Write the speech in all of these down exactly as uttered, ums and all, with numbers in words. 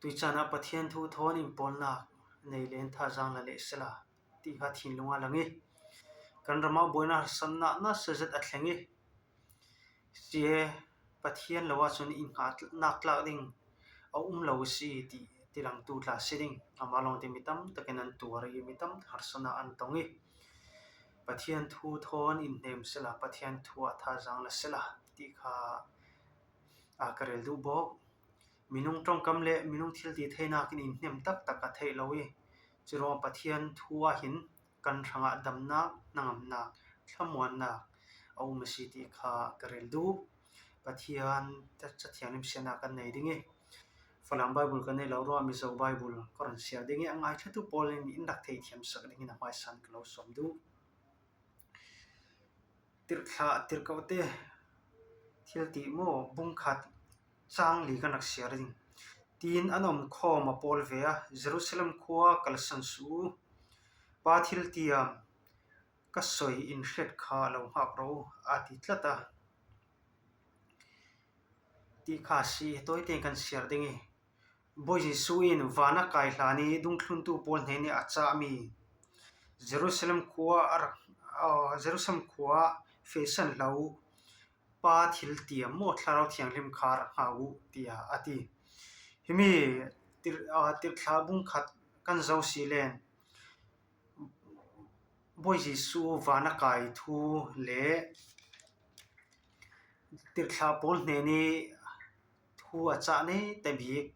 Tuicanah Pathian thu thawn inpawlnak nei len thazaang la leh sela ti kha thinlung a lang i, kan ramah buaina harsatna nasa zet a thleng i, sia Pathian lo ahcun inngahnak tlak ding a um lo a si ti, ti langtu tla si ding. Amah lawngte mi tam takin an tuar i, mi tam harsatna an tong i, Pathian thu thawn inhnem sela, Pathian thu ah thazaang la sela ti kha a ka rel duh bawk. Minung ṭongkam le minung thil ti theinak in inhnem taktak a theih lo i, curuangah Pathian thu ah hin kan hrangah damnak, hnangamnak, thlamuannak a um a si ti kha ka rel duh. Pathian ca thianghlim siatna kan nei ding i, Falam Bible kan nei lo ruah Mizo Bible ka run siar ding i, a ngaithlatu pawl in in rak theihthiam sak dingin a hmaisa in ka lo sawm duh. Tirhthlah, tirhkohte thil ti maw, bungkhat cang li kan rak siar ding. Tiin an om khawm a pawl ve a, Jerusalem khua kal san su, pa thil tiam ka soi in hriat kha lo hngak ro, a ti tlat a, ti kha si tawite kan siar ding i, Bawi Jesuh in van a kai hlan i dungthluntu pawl hnen i a cahmi Jerusalem khua a rak, aa, Jerusalem khua feh san hlah uh, pa thil tiam maw, Thlarau Thianghlim kha rak hngak uh, tiah a ti. Himi tir-, aa, tirhthlah bungkhat kan zoh si len Bawi Jesuh van a kai thu le tirhthlah pawl hnen i thu a cah nei te bik,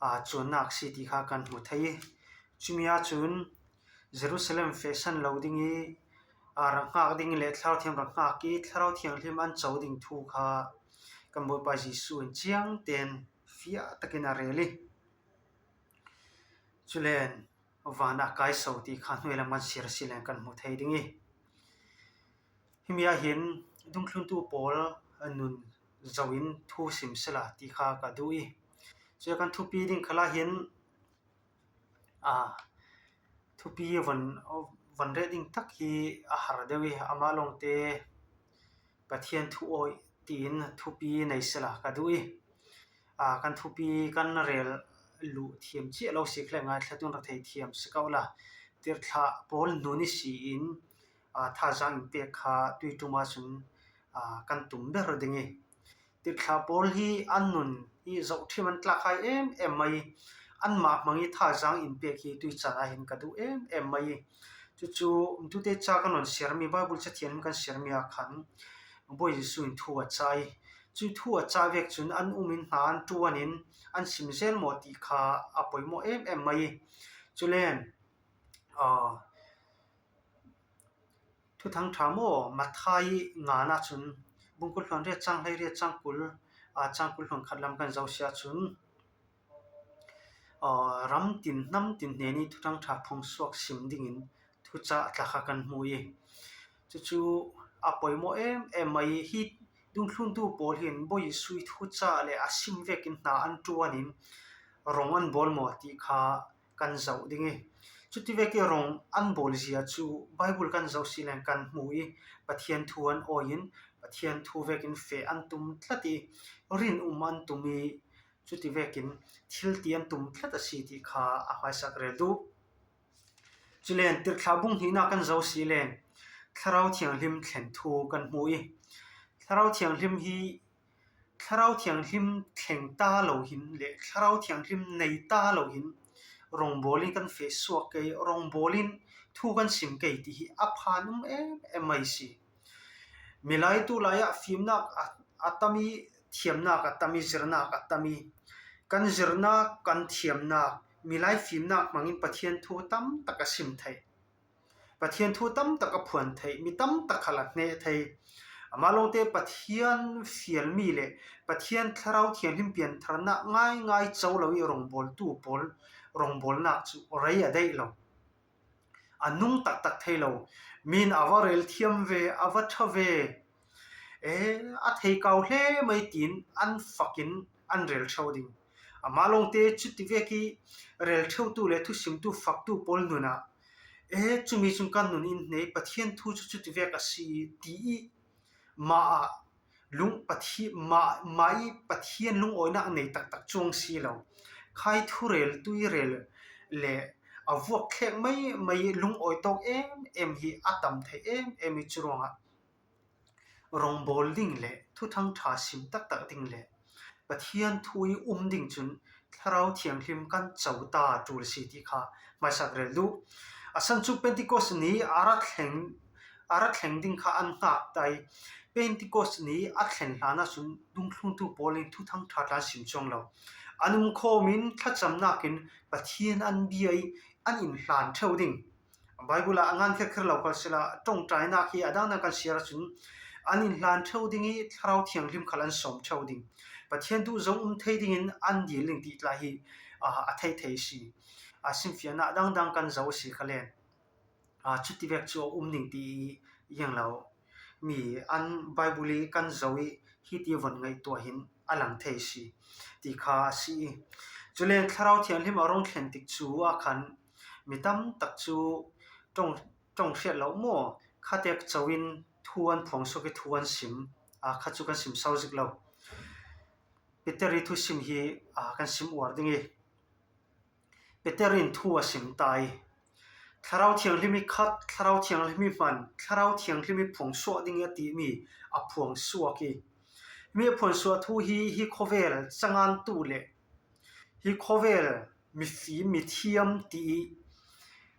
aa, cuannak si ti kha kan hmu thei i, cumi ahcun Jerusalem feh san lo ding i, aa, rak hngak ding le Thlarau Thiang rak hngak i, Thlarau Thianghlim an co ding thu kha kan Bawipa Jesuh in ciangten fiah takin a rel i, culen van a kai so ti kha hnuai lam kan siar si len kan hmu thei ding i, himi ah hin dungthluntu pawl nun zoh in thu sim sela ti kha ka duh i, cuya kan thupi ding khalah hin, aa, thupi van, van reh ding tak hi a har deuh i, amah lawngte Pathian thu awih tiin thupi nei sela ka duh i, aa, kan thupi kan rel luh thiam cia lo si kha le, ngaithlatu in rak thei thiam si ko la, tirhthlah pawl nun i si in, aa, thazaang in pek kha tuiṭum ahcun, aa, kan tum ber ding i, tirhthlah pawl hi an nun hi zohṭhim an tlak hai em em mai i, anmah hmang i thazaang in pek hi tuican ah hin ka duh em em mai i, cucu tute ca kan rawn siarmi, Bible ca thianghlim kan siarmi ah khan Bawi Jesuh in thu a cah i, cu thu a cah vek cun an um in hna an ṭuan in an sim zel maw ti kha a poimawh em em mai i, culen, aa, Thuthang ṭha maw, Matthai ngan ahcun, bungkul hluan riat cang hlei riat cang kul, aa, cang kul hluan khat lam kan zoh si ahcun, aa, ram tin hnam tin hnen i Thuthang ṭha phungsuak sim dingin thucah tla kha kan hmu i, cucu a poimawh em em mai i, hi dungthluntu pawl hin Bawi Jesuh i thucah le a sim vekin hna an ṭuan in rong an bawl maw ti kha kan zoh ding i, cuti vek i rong an bawl zia cu Bible kan zoh si len kan hmu i, Pathian thu an awi in, Pathian thu vekin feh an tum tlat i, rinum an tum i, cuti vekin thil ti an tum tlat a si ti kha a hmaisa ka rel duh. Culen tirhthlah bung hnihnak kan zoh si len Thlarau Thianghlim thlen thu kan hmu i, Thlarau Thianghlim hi Thlarau Thianghlim thleng ta lo hin le Thlarau Thianghlim nei ta lo hin rongbawl in kan feh suak kei, rongbawl in thu kan sim kei ti hi a phan um em em mai si. Milai tu lai ah fimnak a, a tam i, thiamnak a tam i, zirnak a tam i, kan zirnak, kan thiamnak, milai fimnak hmangin Pathian thu tam tak a sim thei. Pathian thu tam tak a phuan thei, mi tam tak khal a hneh thei. Amah lawngte Pathian fialmi le Pathian Thlarau Thianghlim piantharnak ngaingai co lo i rongbawltu pawl rongbawlnak cu rei a daih lo. A nung taktak thei lo. Min a va rel thiam ve, a va ṭha ve. E, a thei kau hle mai tiin an fakin an rel ṭheu ding. Amah lawngte cuti vek i rel ṭheutu le thusimtu faktu pawl nunah, e, cumi cun kan nun in hnei, Pathian thu cu cuti vek a si, ti i mah ah lung Pathi-, mah, mah i Pathian lungawinak nei taktak cuang si lo. khai thurel tuirel le a vuak thlek mai mai lungawi tawk em em hi a tam thei em em hi. Churuangah rawngbawl ding le thuthang ṭha sim taktak ding le Pathian thu hi um ding chun Thlarau Thianghlim kan co ta tul si tih kha hmaisak rel duh. A san chu Pentecost ni a ra thleng, a ra thleng ding kha an nghak ta i, Pentecost ni a thlen hlana chun dungthluntu pawlin thuthang ṭha tlan sim chuang lo. An um khawmin thlachamnakin Pathian an bia i, an inhlan ṭheuh ding. Bible-ah a ngan kher kher lo kal sela, ṭawngṭainak hi a dang dang kan siar a chun an inhlan ṭheuh ding i, Thlarau Thianghlim khal an sawm ṭheuh ding. Pathian duh zawng um thei dingin an dil ding tih tla hi, a, a thei thei si. A, simfiahna a dang dang kan zo si kha len. A, chuti vek chu a um ding ti i hiang lo. Mi an Bible i kan zo i hiti von ngaihtuah hin a lang thei si. Ti kha a si i. Chulen Thlarau Thianghlim a rawng thlen tik chu a khan mi tam tak chu ṭawng, ṭawng hriat lo maw? Khatek chauin thu an phuang suak i thu an sim. A, kha chu kan sim sau zik lo. Peter i thusim hi, a, kan sim uar ding i. Peter in thu a sim ta i, Thlarau Thianghlim i khat, Thlarau Thianghlim i hman, Thlarau Thianghlim i phuang suak ding i a ti mi a phuang suak i. Mi a phuang suak thu hi, hi khawvel changantu le hi khawvel mifim mithiam ti i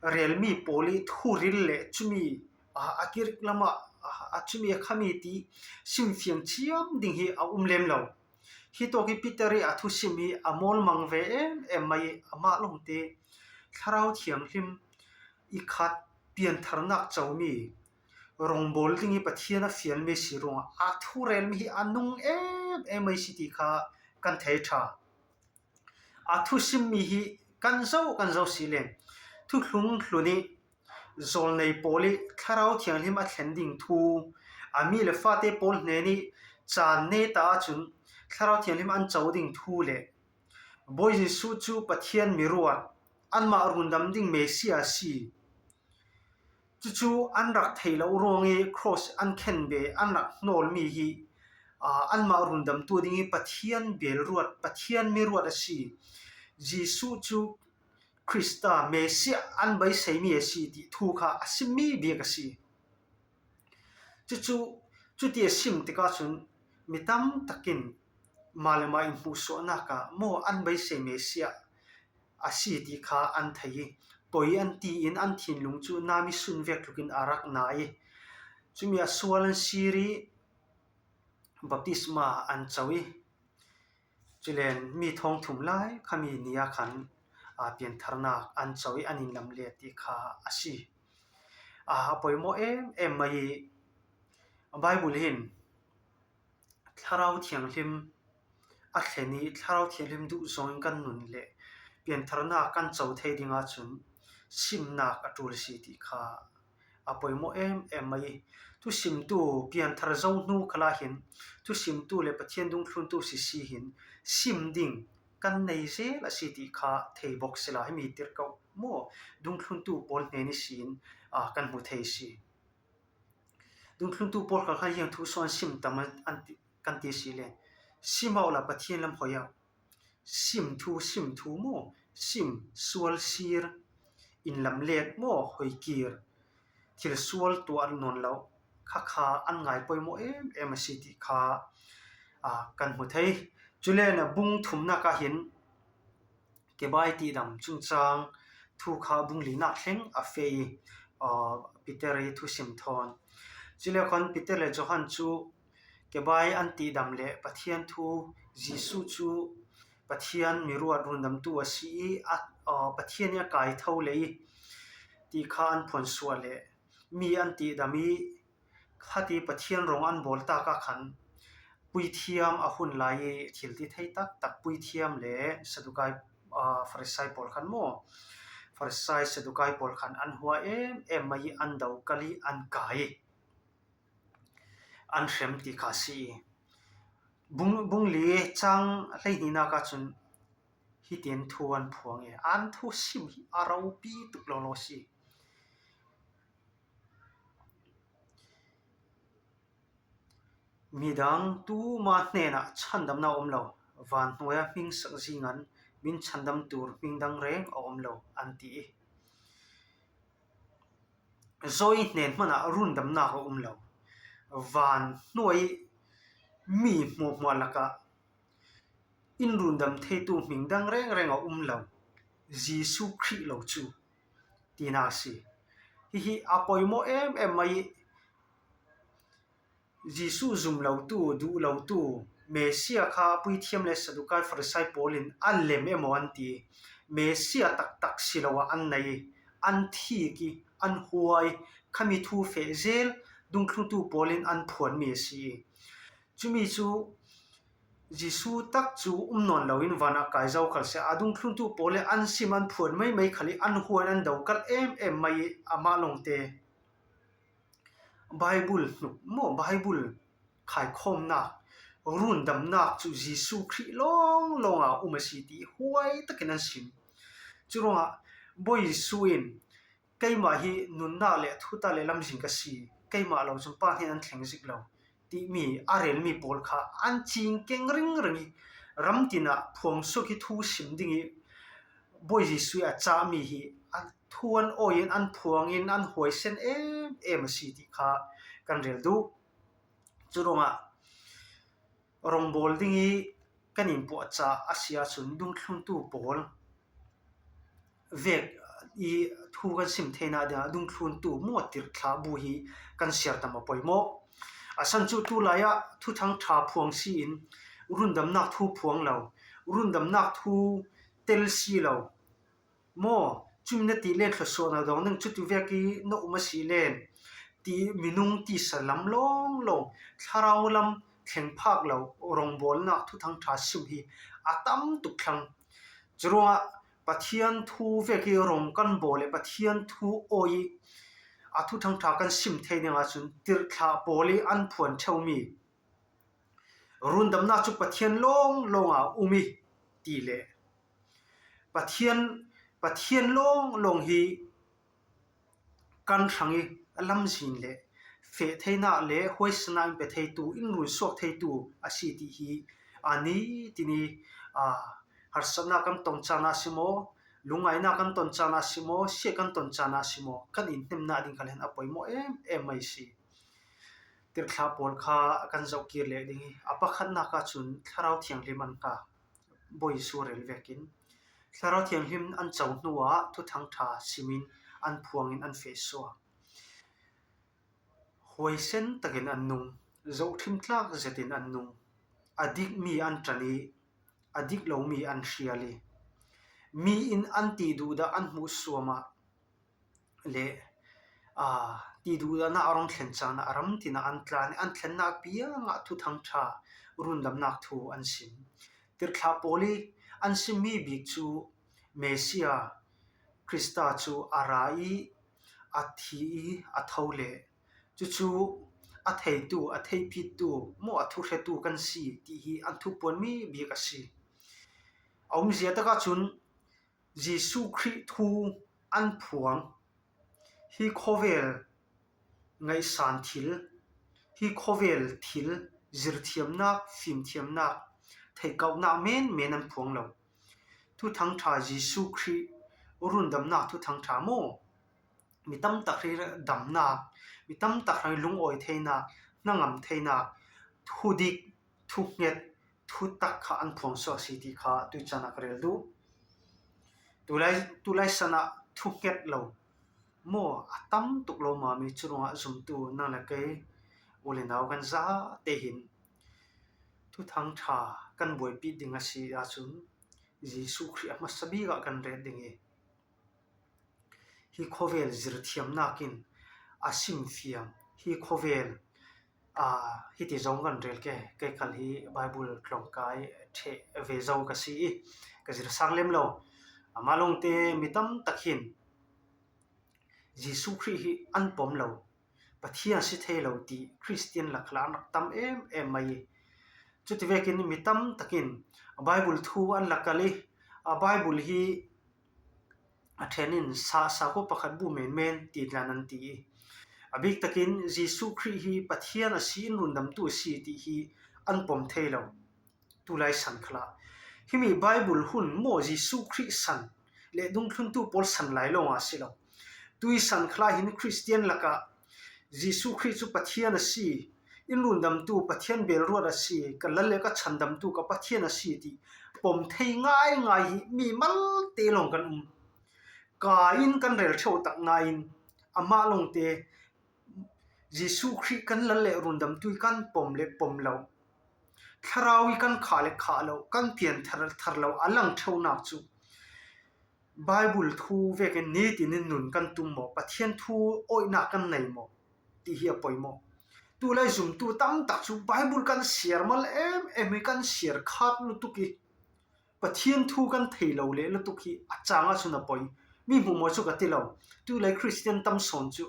relmi pawl i thuril le chumi, a, a kirik lama, a, a chumi a khami ti simfiang chiam ding hi a um lem lo. Hi tawk i Peter i a thusim hi a mawlmang ve em em mai i, amah lawngte Thlarau Thianghlim i khat piantharnak comi rawngbawl ding i Pathian a fial mi si ruangah a thurel mi hi a nung em em mai si ti kha kan thei ṭha. A thusim mi hi kan zo, kan zo si len. Thuthlung hlun i zawlnei pawl i Thlarau Thianghlim a thlen ding thu, a mi le fate pawl hnen i chan ne ta a chun Thlarau Thianghlim an co ding thu le Bawi Jesuh chu Pathian mi ruat, anmah rundam ding Messiah a si. Cucu an rak theih loh ruang i cross an khen be, an rak hnawl mi hi, aa, anmah rundamtu ding i Pathian bel ruat, Pathian mi ruat a si. Jesuh cu Krista Messiah an beisei mi a si ti thu kha a sim mi bik a si. Cucu, cuti a sim tikah cun mi tam takin mah le mah in hmuhsuahnak ah maw an beisei Messiah a si ti kha an thei i, poi an ti in an thinlung cu na mi sun vek tlukin a rak na i, cumi a sual an sir i baptisma an co i, culen mi thawng thum lai khami ni a khan, aa, piantharnak an co i an in lamlet ti kha a si. Aa, a poimawh em em mai i Bible hin Thlarau Thianghlim a thlen i Thlarau Thianghlim duh zawngin kan nun le piantharnak kan co thei ding ahcun simnak a ṭul si ti kha a poimawh em em mai i, thusimtu pianthar zo hnu khalah hin thusimtu le Pathian dungthluntu sisi hin sim ding kan nei zel a si ti kha thei bawk sila, himi tirhkoh maw dungthluntu pawl hnen ihsin, aa, kan hmu thei si. Dungthluntu pawl khal khan hiang thu sawn sim tam an, an ti, kan ti si le, sim awla Pathian lam hoi ah, sim thu, sim thu maw, sim sual sir, in lamlet maw, hoi kir, thil sual tuah nawn lo kha kha an ngai poimawh em em a si ti kha, aa, kan hmu thei. Culen a bung thumnak ah hin kebai tihdam chungchang thu kha bung linak thleng a feh i, aa, Peter i thusim thawn. Cule khan Peter le Johan cu kebai an tihdam le Pathian thu, Jesuh cu Pathian miruat rundamtu a si i, a, aa, Pathian i a kai tho le i ti kha an phuansuah le mi an tihdam i, khat i Pathian rong an bawl tak ah khan puithiam a hun lai i thil ti thei taktak puithiam le Sadukai, aa, Farisai pawl khan maw, Farisai Sadukai pawl khan an hua em em mai i an do kal i an kai i an hrem ti kha si i bung, bung li chang hleihnih nak ah cun hitin thu an phuang i an thu sim hi a ropi tuk lo lo si. Midang tuma hnenah chandamna um lo, van hnuai a hming sak zing an min chhandam tur hming dang reng a um lo an ti i. Zawi hnen hmanah rundamnak a um lo. Van hnuai mi hmuahhmuah lakah in rundam theitu hming dang rengreng a um lo. Jesuh Khrih lo cu tinak a si. Hihi a poimawh em em mai i Jesuh zum lotu, duh lotu, Messiah kha puithiam le Sadukai Farisai pawl in an lem emaw an ti. Messiah taktak si lo ah an nei, an thik i, an huai, khami thu feh zel, dungthluntu pawl in an phuanmi a si i. Cumi cu Jesuh tak cu um nawn loin vanah kai zo khal seh, a dungthluntu pawl le an sim an phuan maimai khal i an huai an dokalh em em mai i amah lawngte Baibul hnuk maw, Baibul khaikhawmnak, rundamnak cu Jesuh Khrih lawnglawng ah um a si ti huai takin an sim. Curuangah Bawi Jesuh in, "Keimah hi nunnak le thutak le lamzin ka si, keimah lo cun Pa hnen an thleng zik lo," timi a relmi pawl kha an cing keng ringring i, ram tinah phuang suak i thu sim ding i Bawi Jesuh a cahmi hi a thu an awi in, an phuang in, an huaisen em em a si ti kha kan rel duh. Curuangah rongbawl ding i kan in puahcah a si ahcun dungthluntu pawl vek i thu kan sim theinak dingah dungthluntu maw tirhthlah bu hi kan siar tam a poimawh. A san cu tulai ah Thuthang Ṭha phuang si in rundamnak thu phuang lo, rundamnak thu tel si lo. Maw, cumi na ti len thluasuahnak dawng ding, cuti vek i na um a si len ti minung tisa lam lawnglawng, thlarau lam thleng phak lo rongbawlnak Thuthang Ṭha sim hi a tam tuk thlang. Curuangah Pathian thu vek i rong kan bawl le Pathian thu awi i a Thuthang Ṭha kan sim thei ding ahcun tirhthlah pawl i an phuan ṭheumi rundamnak cu Pathian lawnglawng ah um i ti le Pathian, Pathian lawnglawng hi kan hrang i a lamzin le feh theinak le huaisinnak in pe theitu, in runsuak theitu a si ti hi a ni tini, aa, harsatnak kan ton caan ah si maw, lungngaihnak kan ton caan ah si maw, siat kan ton caan ah si maw, kan in hnemnak ding khal hin a poimawh em em mai si. Tirhthlah pawl kha kan zohkir leh ding i, a pakhatnak ahcun Thlarau Thianghlim an hngak, Bawi Jesuh rel vekin Thlarau Thianghlim an co hnuah Thuthang Ṭha simin an phuangin an fehsuak. Huaisen takin an nung, zohṭhim tlak zetin an nung, a dikmi an ṭan i, a dik lomi an hrial i, mi in an ti duhdah an hmuh suam ah le, aa, ti duhdahnak a rung thlen caan ah a ram tinah an tlan i, an thlennak piang ah Thuthang Ṭha rundamnak thu an sim. Tirhthlah pawl i an simmi bik cu Messiah Krista cu a ra i a thi i a tho le cucu a theitu, a theihpittu maw, a thuhretu kan si ti hi an thupuanmi bik a si. A umzia tak ahcun Jesuh Khrih thu an phuang. Hi khawvel ngaihsan thil, hi khawvel thil, zirthiamnak, fimthiamnak, theihkauhnak menmen an phuang lo. Thuthang Ṭha Jesuh Khrih rundamnak Thuthang Ṭha maw? Mi tam tak hrang damnak, mi tam tak hrang lungawi theinak, hnangam theinak, thudik, thuhnget, thutak kha an phuang suak a si ti kha tuican ah ka rel duh. Tulai, tulai san ah thuhnget lo maw a tam tuk lo mami cu ruangah zumtu nang le kei u le nau kan zate hin Thuthang Ṭha kan buaipih ding a si ahcun Jesuh Khrih a hmasa bik ah kan ret ding i hi khawvel zirthiamnak in a simfiang, hi khawvel, aa, hiti zong kan rel ke, kei khal hi Baibal tlawngkai ṭheh ve zo ka si i ka zirsang lem lo. Amah lawngte mi tam tak hin Jesuh Khrih hi an pom lo, Pathian si thei lo ti Khristian lak khalah an rak tam em em mai i. Cuti vekin mi tam takin Baibal thu an la kal i, a Baibal hi a ṭhen in sa, sakhaw pakhat bu menmen ti tlan an ti i. A bik takin Jesuh Khrih hi Pathian a si in rundamtu a si ti hi an pom thei lo. Tulai san khalah Himi Bible hun maw, Jesuh Khrih san le dungthluntu pawl san lai lo nga si lo. Tui san khala hin Khristian lakah Jesuh Khrih cu Pathian a si, in rundamtu Pathian belruat a si, ka lal le ka chandamtu ka Pathian a si ti pom thei ngaingai hi mi malte lawng kan um. Ka in kan rel ṭheuh tak nain amah lawngte Jesuh Khrih kan lal le rundamtu hi kan pom le pom lo, Thlarau hi kan khah le khah lo, kan pian thar, thar lo a lang ṭheuhnak cu Bible thu vekin nitin in nun kan tum maw, Pathian thu awihnak kan nei maw ti hi a poimawh. Tulai zumtu tam tak cu Bible kan siar mal em em hi, kan siar khat lutuk i Pathian thu kan thei lo le lutuk hi a cang ahcun a poi. Mi hmuhmawh cu ka ti lo. Tulai Khristian tam sawn cu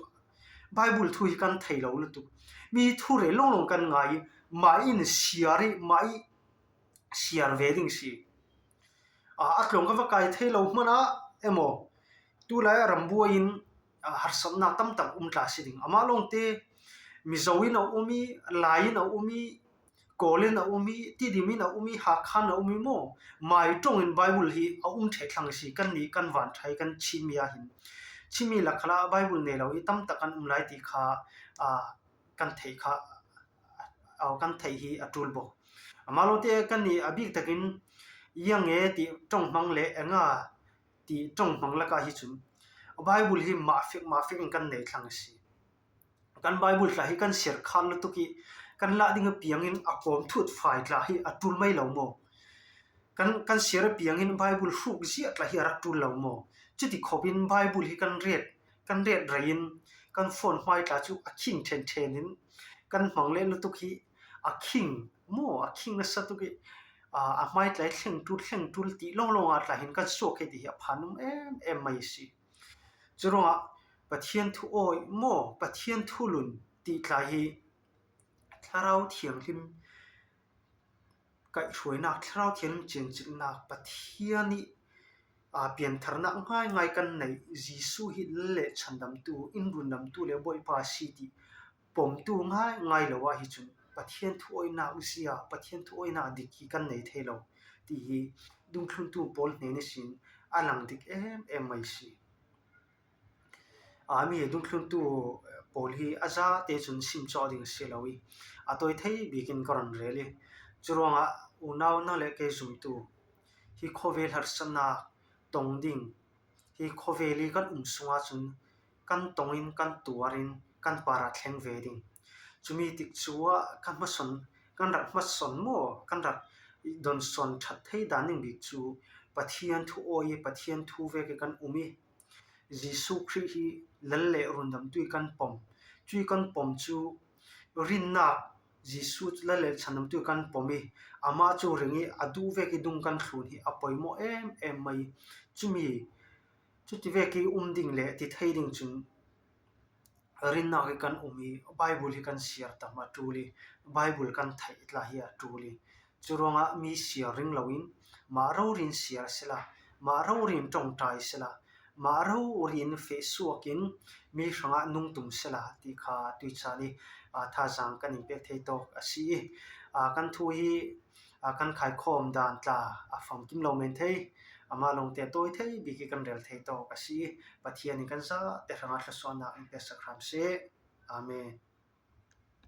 Bible thu hi kan thei lo lutuk. Mi thu rel lawnglawng kan ngai i, mah in siar i, mah i siar ve ding si. Aa, a tlawng ka va kai thei lo hmanh ah emaw, tulai a ram buai in, aa, harsatnak tam tak um tla si ding. Amah lawngte Mizo in a um i, Lai in a um i, Kawl in a um i, Tidim in a um i, Hakha in a um i maw? Mai ṭong in Bible hi a um ṭheh thlang si, kannih kan vanṭhai kan Chinmi ah hin. Chinmi lak khalah Bible nei lo i tam tak kan um lai ti kha, aa, kan theih kha, aa, kan theih hi a ṭul bawk. Amah lawngte kannih a bik takin iang e ti ṭong hmang le enga ti ṭong hmang lakah hi cun Bible hi mah fek, mah fek in kan nei thlang a si. Kan Bible tla hi kan siar khan lutuk i kan lah ding a piangin a kawm thut fai tla hi a ṭul mai lo maw? Kan, kan siar a piangin Bible hruk zia tla hi a rak ṭul lo maw? Cuti khawpin Bible hi kan ret, kan ret rei in kan phone hmai tla cu a khing ṭhen ṭhen in kan hmang le lutuk hi a khing maw? A khing nasa tuk i, aa, a hmai tla hi thleng ṭul, thleng ṭul ti lawnglawng ah tla hin kan suak hi ti hi a phan um em em mai a si. Curuangah Pathian thu awi maw, Pathian thu lun ti tla hi Thlarau Thianghlim kaihhruainak, Thlarau Thianghlim ciancilhnak, Pathian i, aa, piantharnak ngaingai kan neih, Jesuh hi lal le chandamtu, in rundamtu le Bawipa a si ti pomtu ngaingai lo ah hi cun Pathian thu awinak zia, Pathian thu awinak dik hi kan nei thei lo ti hi dungthluntu pawl hnen ihsin a lang dik em em mai si. Aa, mi dungthluntu pawl hi a zate cun sim cawh ding a si lo i, a tawi thei bikin ka run rel i, curuangah unau na le kei zumtu hi khawvel harsatnak tong ding, hi khawvel i kan um sungah cun kan tong in, kan tuar in, kan parah thleng ve ding. Cumi tikcu ah kan hmason, kan rak hmason maw, kan rak donsawn ṭhat thei dan ding bik cu Pathian thu awi i, Pathian thu vek i kan um i, Jesuh Khrih hi lal le rundamtu i kan pom. Cu i kan pom cu rinnak, Jesuh lal le chandamtu i kan pom i, amah cu ring i a duh vek i dung kan thlun hi a poimawh em em mai. Cumi, cuti vek i um ding le ti thei ding cun rinnak i kan um i, Bible hi kan siar tam a ṭul i, Bible kan theih tla hi a ṭul i, curuangah mi siar ring loin mah rori in siar sila, mah rori in ṭawngṭai sila, mah rori in feh suak in mi hrangah nungtum sila ti kha tuican i, aa, thazaang kan in pek thei tawk a si i, aa, kan thu hi, aa, kan khaikhawm dan tla a famkim lo men thei, amah lawngte a tawi thei bik i kan rel thei tawk a si i, Pathian in kan zate hrangah thluasuahnak in peksak hram seh. Amen.